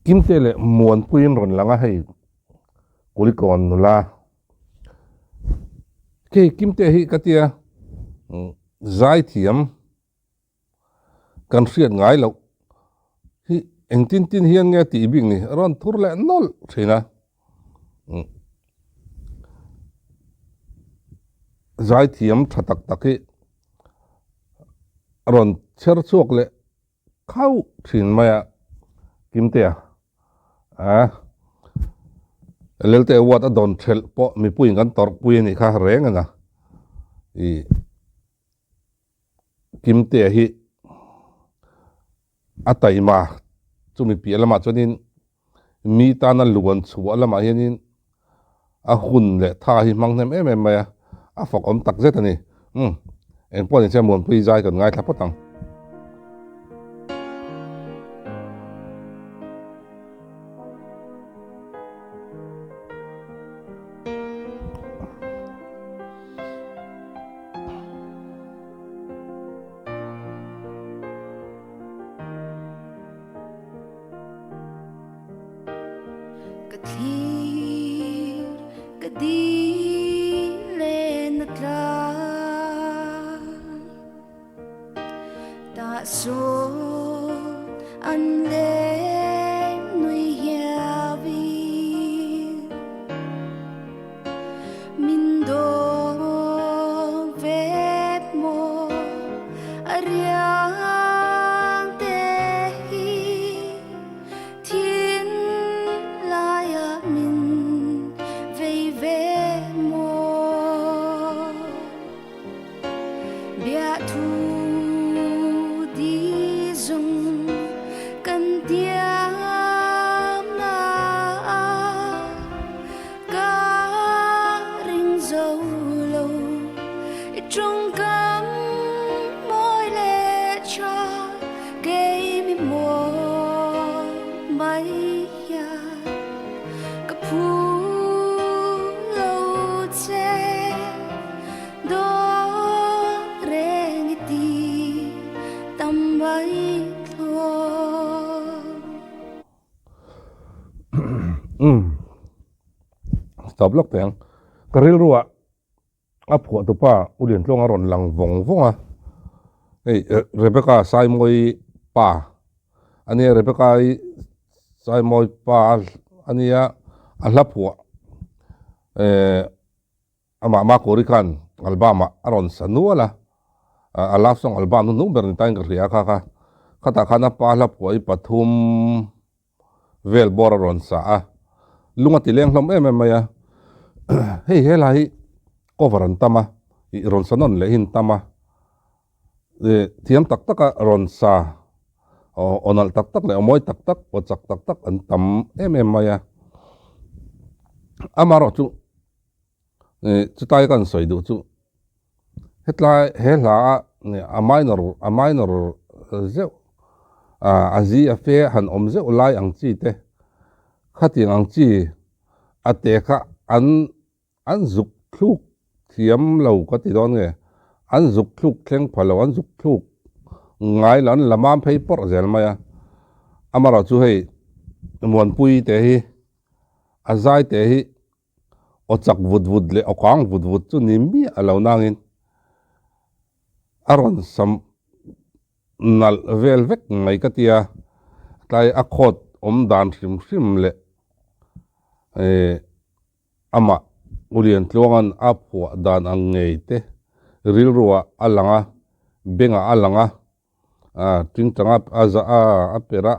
Kimte leh Muanpuiin rawn lang a hei Kulikawn nula Kei Kimte hi ka tia zaithiam kan hriat ngai loh hi engtin tin hian nge tih bik ni a rawn thur leh nawlh thin a zaithiam tha tak tak hi a rawn chher chhuak leh khauh thin mai a Kimtea a Lelte Award a dawn thelh pawh mipuiin kan tawrhpui a nih kha reng a na ih. Kimtea hi a taima chumi piah lamah chuanin mi tana luan chhuah lamah hianin a hun leh tha hi hmang hnem em em mai a, a fak awm tak zet a ni. Umm engpawh ni se Muanpui zai kan ngaithla phawt ang. Ka thlir ka dil len a tlang Tah sawn an leng nui hiau in Min dawng vek maw a riang te hi Thin laiah min vei ve maw Biahthu di zung kan tiam na ah Ka ring zo lo i tawngkam mawi leh tha kei mi maw mai hian ka phu lo che dawt reng i ti tam mai thlawh. Stop lawk teh ang. Ka rilruah a phuah tupa U Liantluanga rawn lang vawng vawng a. Hei Rebecca Saimawi pa a nia Rebecca i Saimawi pa a nia a hla phuah eh Amah Makuri khan album ah a rawn sa nual a, a love song album hnu hnung ber ni tain ka hria a kha kha. Khatah khan a pa hla phuah i pathum vel bawr a rawn sa a, lung a ti leng hlawm em em mai a. Hei he hla hi cover an tam a, ih rawn sa nawn leh hi an tam a, ih thiam tak tak a rawn sa aw nalh tak tak leh aw mawi tak tak aw chak tak tak an tam em em mai a. Amaherawhchu. Chutlai ka han sawi duh chu hetlai he hla a a minor a minor zeuh a zi a fe han awm zeuh lai ang chi te khatiang ang chi a te kha an an zuk thluk thiam lo ka ti dawn nge an zuk thluk thleng pha lo an zuk thluk ngai lo an la mam phei pawrh zel mai a amaherawhchu hei Muanpui te hi a zai te hi. Aw chak vut vut leh aw kang vut vut chu ni miah a lo nangin a rawn sam nalh vel vek mai ka tia, tlai a khawt awm dan hrim hrim leh eh amah U Liantluanga'n a phuah dan ang ngei te rilruah a lang a, bengah a lang a, ah tingtanga a za a a perh a,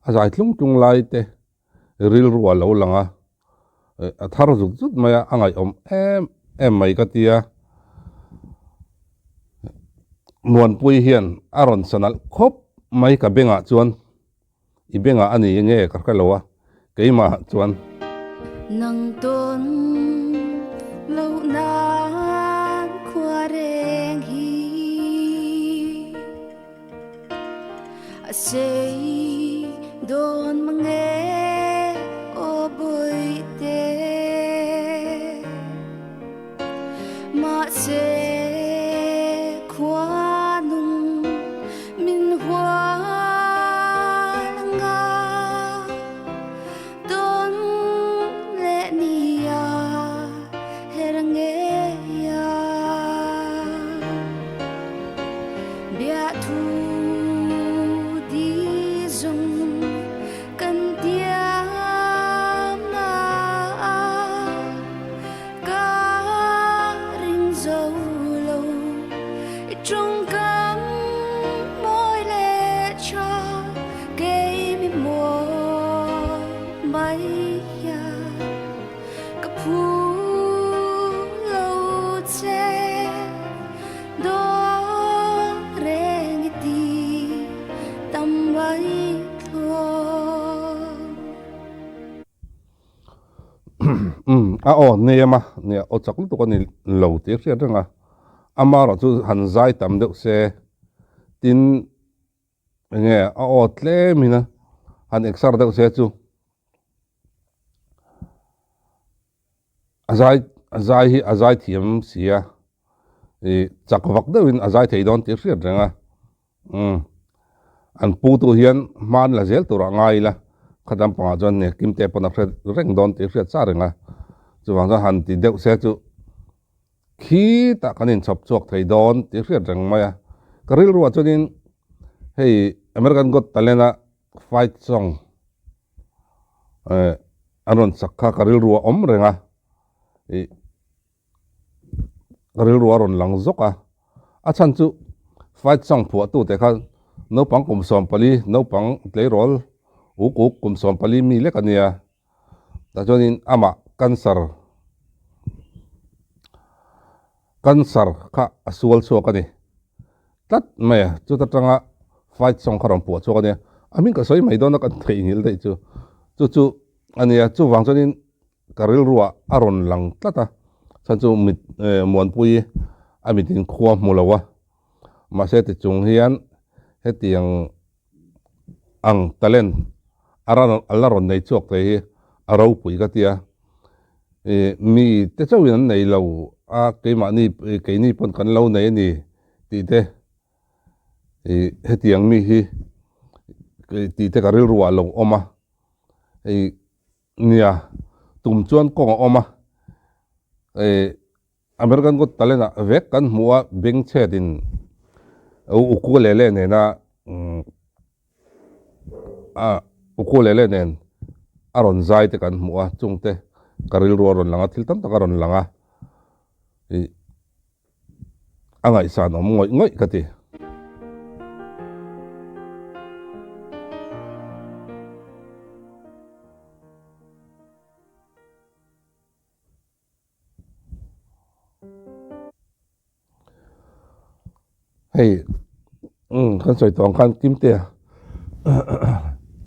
a zai tlung tlung lai te rilru a lo lang a, a thar zut zut mai a, a ngaihawm em em mai ka ti a, Muanpui hian a rawn sa nalh khawp mai ka bengah chuan i bengah a ni nge ka hre lo a, keimah chuan. Nang tawn loh nan khua reng hi A sei dawn mang e aw bawihte Mahse khua nung min hual anga. Umm a aw nem a, nia aw chak lutuk a ni lo tih a hriat reng a, amaherawh chu han zai tam deuh se tin enge a aw tlem in a han exer deuh se chu a zai a zai hi a zai thiam si a ih chak vak deuh in a zai thei dawn tih a hriat reng a. Umm. An pu tu hian hma an la zel turah ngai ila, kha lampangah chuan nia Kimte pawn a hre reng dawn tih hriat sa reng a, chuvang chuan han ti deuh se chu khitah kan inchhawp chhuak thei dawn tih hriat reng mai a. Ka rilruah chuanin hei American Got Talent a fight song eh an rawn sak kha ka rilruah awm reng a, ih. Ka rilru a rawn lang zawk a, a chhan chu fight song phuahtute kha naupang kum 14, naupang tleirawl uk uk kum 14 mi lek a nia. Tah chuanin amah cancer cancer kha a sual chhuak a ni tlat mai a, chuta tanga fight song kha rawn phuah chhuak a nia. A hming ka sawi mai dawn a kan theihnghilh daih chu, chu chu a nia chuvang chuanin Ka rilruah a rawn lang tlat a, chhan chu mit Muanpui a mitin khua hmu lo a, mahse ti chung hian hetiang ang talent a a la rawn nei chhuak thei hi a ropui ka tia, ih mi te chauhin an nei lo a, keimahni keini pawn kan lo nei a ni tih te ih hetiang mi hi tih te ka rilruah a lo awm a, ih. Nia, tum chuan kawng a awm a, eh American Got Talent ah vek kan hmuh a, beng chhet in ukulele nena ah ukulele nen a rawn zai te kan hmuh a, chung te ka rilru a rawn lang a, thil tam tak a rawn lang a, ih. A ngaihsan awm ngawih ngawih ka ti. Hei umm kan sawi tawh ang khan Kimtea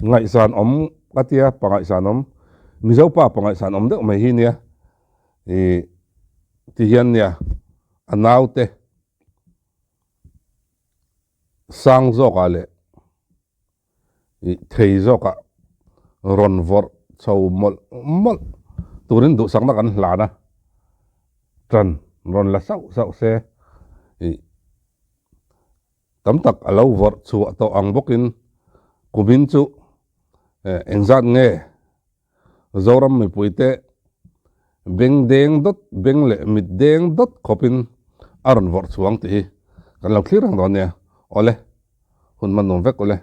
ngaihsan awm ka tia pa ngaihsan awm Mizo pa pa ngaihsan awm deuh mai hi nia ih Ti hian nia a naute sang zawkah leh ih thei zawkah rawn vawrh chho mawlh mawlh turin duhsakna kan hlan a, ṭan rawn la sauh sauh se ih tam tak a lo vawrh chhuah tawh ang bawkin kumin chu engzat nge Zoram mipuite beng deng dawt, beng leh mit deng dawt khawpin a rawn vawrh chhuang tih hi kan lo thlir reng dawn nia. Awle, hun hman nuam vek awle.